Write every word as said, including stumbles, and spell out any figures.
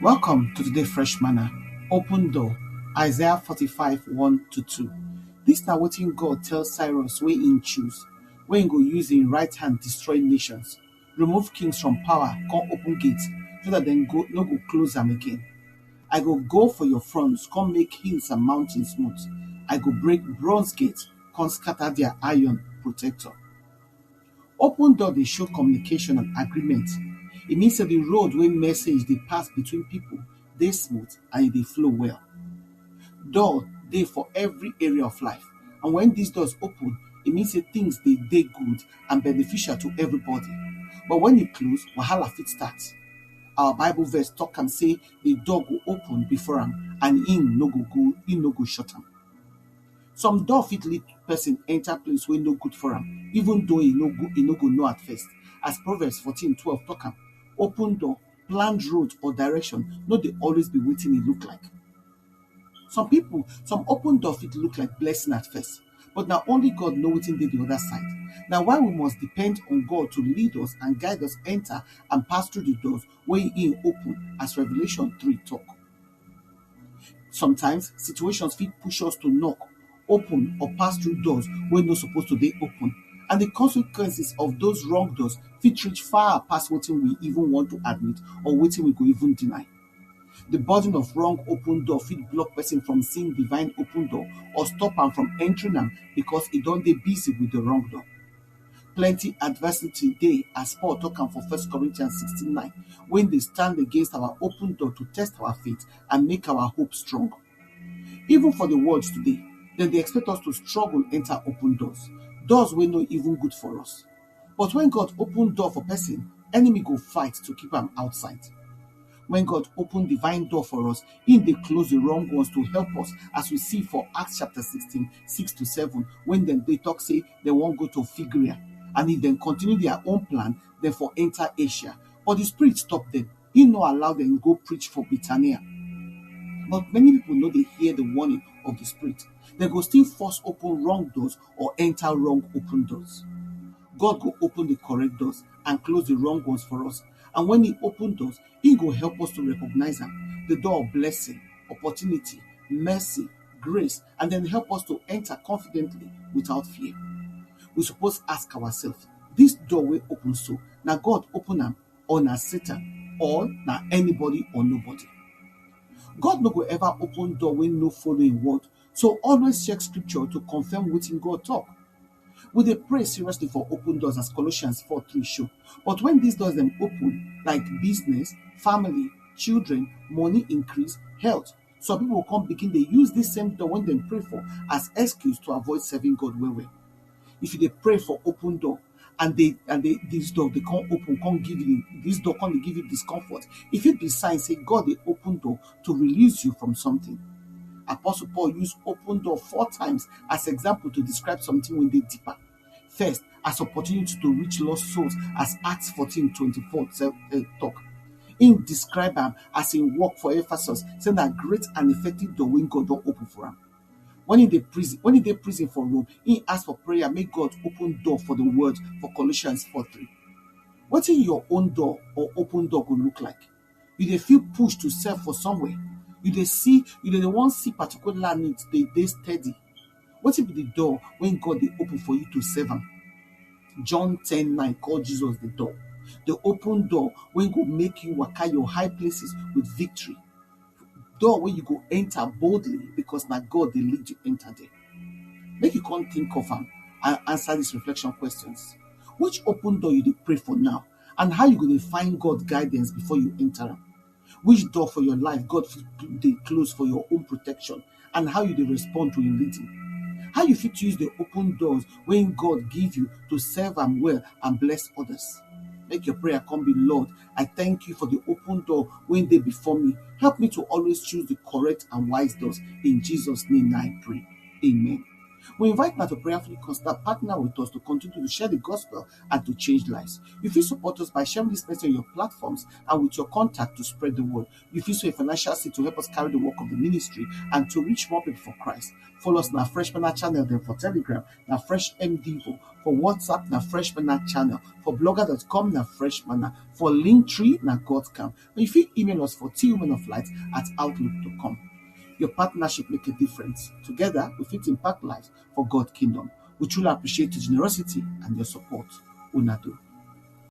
Welcome to today Fresh Manna. Open door, Isaiah forty-five, one to two. This na wetin God tell Cyrus wey im choose, wey im go use im right hand destroy nations, remove kings from power, come open gates so that dem go no go close am again. I go go for your fronts, come make hills and mountains smooth. I go break bronze gates, come scatter their iron protector. Open door dey show communication and agreement. E mean say the road wey message dey pass between people dey smooth and e dey flow well. Door dey for every area of life, and when these doors open, e mean say things dey dey good and beneficial to everybody. But when e close, wahala fit start. Our Bible verse talk am say the door go open before am, and im no go go, im no go shut am. Some door fit lead person enter place wey no good for am, even though e no go e no go know at first. As Proverbs fourteen twelve talk am, open door, planned road or direction no dey always be wetin e look like. Some people, some open door fit look like blessing at first, but na only God know wetin dey the other side. Na why we must depend on God to lead us and guide us enter and pass through the doors wey im open, as Revelation three talk. Sometimes situations fit push us to knock, open or pass through doors wey no suppose to dey open, and the consequences of those wrong doors fit reach far past wetin we even want to admit or wetin we go even deny. The burden of wrong open door fit block person from seeing divine open door or stop am from entering am because e don dey busy with the wrong door. Plenty adversity dey, as Paul talk am for First Corinthians sixteen nine, when dey stand against our open door to test our faith and make our hope strong. Even for the world today, dem dey expect us to struggle enter open doors, doors wey no even good for us. But when God open door for person, enemy go fight to keep am outside. When God open divine door for us, im dey close the wrong ones to help us, as we see for Acts chapter sixteen, six to seven, when dem dey talk say dem wan go to Phrygia, and if dem continue their own plan, dem for enter Asia. But the Spirit stop dem. He no allow dem go preach for Bithynia. But many people no dey hear the warning of the Spirit. Dem go still force open wrong doors or enter wrong open doors. God go open the correct doors and close the wrong ones for us. And when he open doors, he go help us to recognize am, the door of blessing, opportunity, mercy, grace, and then help us to enter confidently without fear. We suppose ask ourselves, this door wey open so, na God open am or na Satan or na anybody or nobody? God no go ever open door wey no follow im word, so always check scripture to confirm wetin God talk. We dey pray seriously for open doors, as Colossians four three show. But when these doors dem open, like business, family, children, money increase, health, some people come begin dey use this same door wey dem pray for as excuse to avoid serving God well well. If you dey pray for open door and they and they this door dey come open, come give you this door come dey give you discomfort, e fit be sign say God dey open door to release you from something. Apostle Paul use open door four times as example to describe something wey dey deeper. First, as opportunity to reach lost souls, as Acts fourteen twenty-four sef, eh, talk. Im describe am as im work for Ephesus, say na great and effective door wey God don open for am. When he dey prison, when he dey prison for Rome, he ask for prayer make God open door for the word for Colossians four three. Wetin your own door or open door go look like? You dey feel push to serve for somewhere? You dey see, you dey wan see particular need dey dey steady? Wetin be the door wey God dey open for you to serve am? John ten nine call Jesus the door, the open door wey go make you waka your high places with victory. Door wey you go enter boldly because na God dey lead you enter there. Make you come think of am and answer these reflection questions. Which open door you dey pray for now, and how you go dey find God guidance before you enter am? Which door for your life God fit dey close for your own protection, and how you dey respond to im leading? How you fit use the open doors wey God give you to serve am well and bless others? Make your prayer come be, Lord, I thank you for the open door wey dey before me. Help me to always choose the correct and wise doors. In Jesus' name I pray. Amen. We invite una to prayerfully consider partner with us to continue to share the gospel and to change lives. You fit support us by sharing this message on your platforms and with your contact to spread the word. You fit sow a financial seed to help us carry the work of the ministry and to reach more people for Christ. Follow us na Fresh Manna channel dem for Telegram, na Fresh M D O, for WhatsApp na Fresh Manna channel, for blogger dot com na Fresh Manna, for Linktree na God Camp. And you fit email us for T women of light at outlook dot com. Your partnership make a difference. Together, we fit impact lives for God kingdom. We truly appreciate your generosity and your support. Una do.